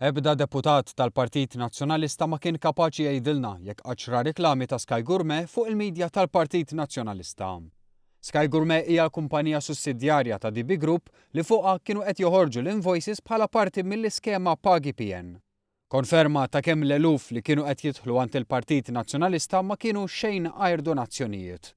Ebda deputat tal-Partit Nazzjonalista ma kien kapaċi jgħidilna jekk qattx ra riklami ta' Sky Gourmet fuq il-media tal-Partit Nazzjonalista. Sky Gourmet hija l-kumpanija sussidjarja ta' DB Group li fuqha kienu qed joħorġu l-invoices bħala parti mill-iskema Pagi PN. Konferma ta' kemm l-eluf li kienu qed jidħlu għand il-Partit Nazzjonalista ma kienu xejn għajr donazzjonijiet.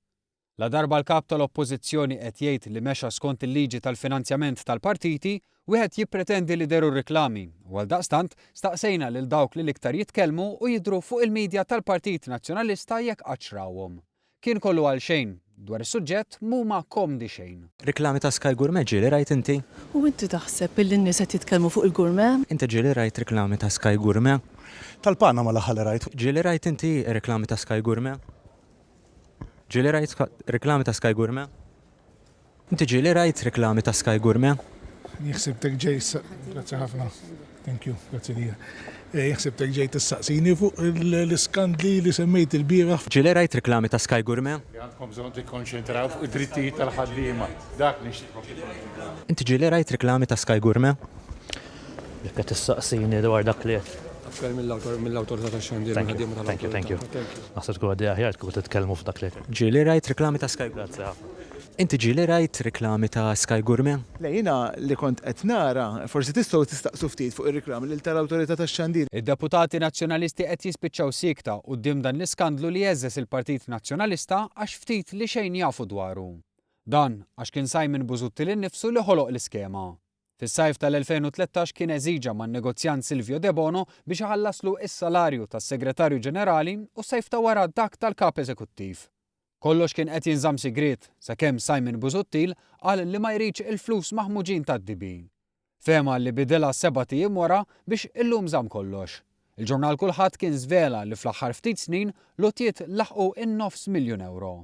Ladarba l-Kap tal-Oppożizzjoni qed jgħid li mexa skont il-liġi tal-finanzjament tal-partiti, wieħed jippretendi li dehru r-riklami u għaldaqstant staqsejna lil dawk li l-iktar jitkellmu u jidhru fuq il-media tal-Partit Nazzjonalista jekk qattx rawhom. Kien kollu għalxejn, dwar is-suġġett m'huma komdi xejn. Riklami ta' Sky Gourmet ġieli rajt inti? U inti taħseb illi n-nies qed jitkellmu fuq il-gourmet? Inti ġieli rajt riklami ta' Sky Gourmet? Tal-Panama l-aħħar li rajt. Ġieli rajt inti riklami ta' Sky Gourmet? Ġieli rajt riklami ta' Sky Gourmet? Inti ġieli rajt riklami ta' Sky Gourmet? Jien ħsibtek ġej Grazzi ħafna. Thank you, grazzi lilek. Eh, jien ħsibtek ġej tistaqsini fuq l-iskandli li semmejt ilbieraħ. Ġieli rajt riklami ta' Sky Gourmet? Li għandkom bżonn tikkonċentraw fuq id-drittijiet tal-ħaddiema. Dak nixtieqkom tikkonċentraw. Inti ġieli rajt riklami ta' Sky Gourmet? Jekk qed tistaqsini dwar dak li qed. Appell mill-Awtorità tax-Xandir, mill-ħaddiema tal-Awtorità. Thank you, thank you. Naħseb tkun idea aħjar kieku titkellmu f'dak li. Ġieli rajt riklami ta' Sky Grazzi ħafna. Inti ġieli rajt riklami ta' Sky Gourmet? Le, jiena li kont qed nara, forsi tistgħu tistaqsu ftit fuq ir-riklami lil tal-Awtorità tax-Xandir. Id-deputati Nazzjonalisti qed jispiċċaw siekta quddiem dan l-iskandlu li għeżżeż il-Partit Nazzjonalista għax ftit li xejn jafu dwaru. Dan għax kien Simon Busuttil innifsu li ħoloq l-iskema. Fis-sajf tal-2013 kien eżiġa man-negozjant Silvio Debono biex iħallaslu s-salarju tas-Segretarju Ġenerali u s-sajf ta' wara dak tal-Kap Eżekuttiv. Kollox kien qed jinżamm sigriet sakemm Simon Busuttil qal li ma jridx il-flus maħmuġin tad-DB. Fehma li bidilha sebat ijiem wara biex illum żamm kollox. Il-ġurnal Kulħadd kien żvela li fl-aħħar ftit snin l-għotjiet laħqu n-nofs miljun ewro.